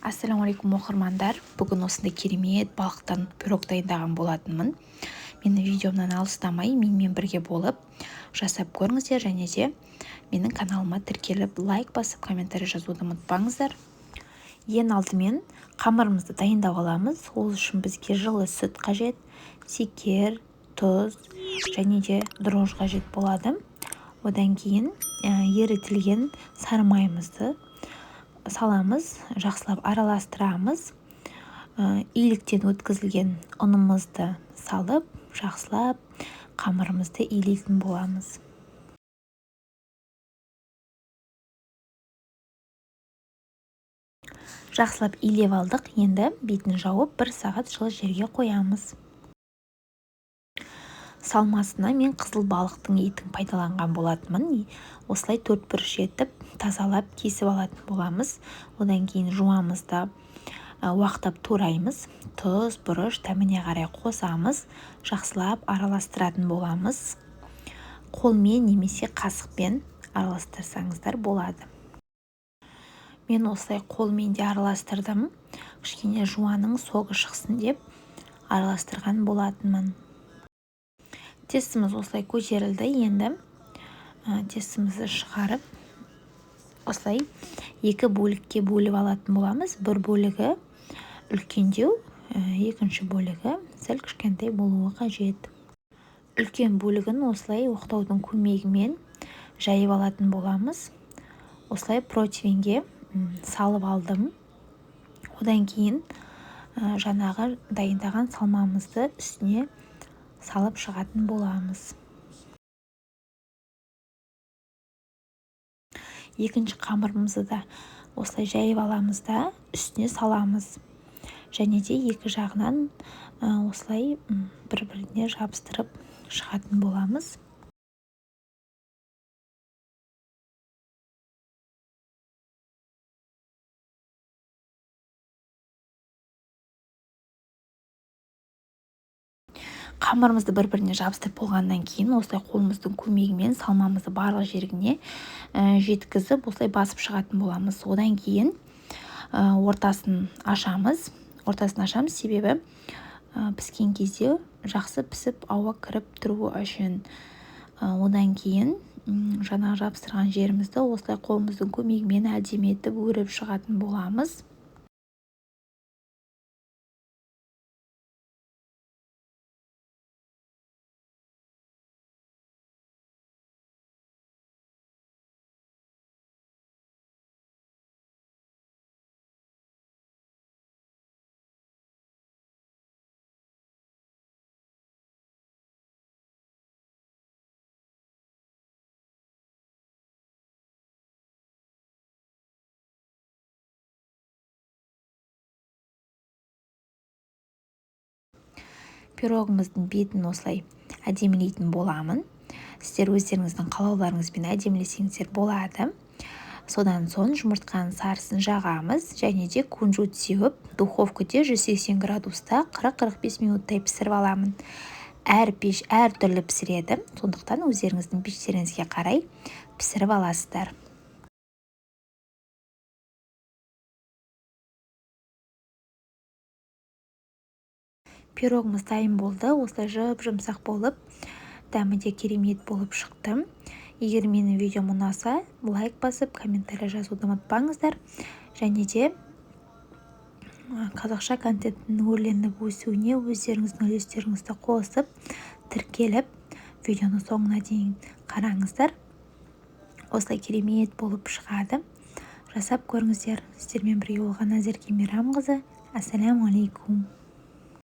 Ассалаумағалейкум, оқырмандар! Бүгін осындай керемет балықтан пирог дайындаған болатынмын. Менің видеомнан алыстамай, менімен бірге болып жасап көріңіздер және де менің каналыма тіркеліп, лайк басып, комментарий жазуды ұмытпаңыздар. Ең алдымен қамырымызды дайындап аламыз. Ол үшін бізге жылы сүт қажет, шекер, тұз және де дрожж қажет болады. Одан кейін ерітілген сары майымызды саламыз, жақсылап араластырамыз. Иліктен өткізілген ұнымызды салып, жақсылап қамырымызды илейтін боламыз. Жақсылап илеп алдық, енді бетін жауып 1 сағат жылы жерге қоямыз. Салмасына мен қызыл балықтың етін пайдаланған болатынмын. Осылай 4 бұрыш етіп тазалап кесіп алатын боламыз. Одан кейін жуамыз да уақтап тураймыз. Тұз, бұрыш дәміне қарай қосамыз. Жақсылап араластыратын боламыз. Қолмен немесе қасықпен араластырсаңыздар болады. Мен осылай қолмен де араластырдым. Кішкене жуаның согы шықсын деп араластырған болатынмын. Тестіміз осылай көтерілді. Енді тестімізді шығарып, осылай 2 бөлікке бөліп алатын боламыз. Бір бөлігі үлкендеу, екінші бөлігі сәл кішкентай болуы қажет. Үлкен бөлігін осылай оқтаудың көмегімен жайып алатын боламыз. Осылай противенге салып алдым. Одан кейін жаңағы дайындаған салмамызды үстіне салып шығатын боламыз. Екінші қамырымызды да осылай жайып аламыз да үстіне саламыз. Және де екі жағынан осылай бір-біріне жабыстырып шығатын боламыз. Қамырымызды бір-біріне жабыстырып болғаннан кейін осылай қолымыздың көмегімен салмамызды барлық жеріне жеткізіп, осылай басып шығатын боламыз. Одан кейін ортасын ашамыз. Ортасын ашамыз, себебі піскен кезде жақсы пісіп, ауа кіріп тұруы үшін. Одан кейін жаңа жабыстырған жерімізді осылай қолымыздың көмегімен әдемі етіп өріп шығатын боламыз. Пирогымыздың бетін осылай әдемілейтін боламын. Сіздер өздеріңіздің қалауларыңызбен әдемілесеңіздер болады. Содан соң жұмыртқаның сарысын жағамыз және де кунжут сеуіп, духовкада 180 градуста 40-45 минуттай пісіріп аламын. Әр пеш әр түрлі пісіреді, сондықтан өздеріңіздің пештеріңізге қарай пісіріп аласыздар. Пирогымыз дайын болды. Осылай жып-жұмсақ болып, дәмі де керемет болып шықты. Егер менің видеом ұнаса, лайк басып, комментарий жазуды ұмытпаңыздар. Және де қазақша контенттің өрленіп өсуіне өздеріңіздің үлестеріңізді қосып, тіркеліп, видеоның соңына дейін қараңыздар. Осылай керемет болып шығады. Жасап көріңіздер. Сіздермен бірге болған Назерке Мейрамқызы. Ассаламу алейкум.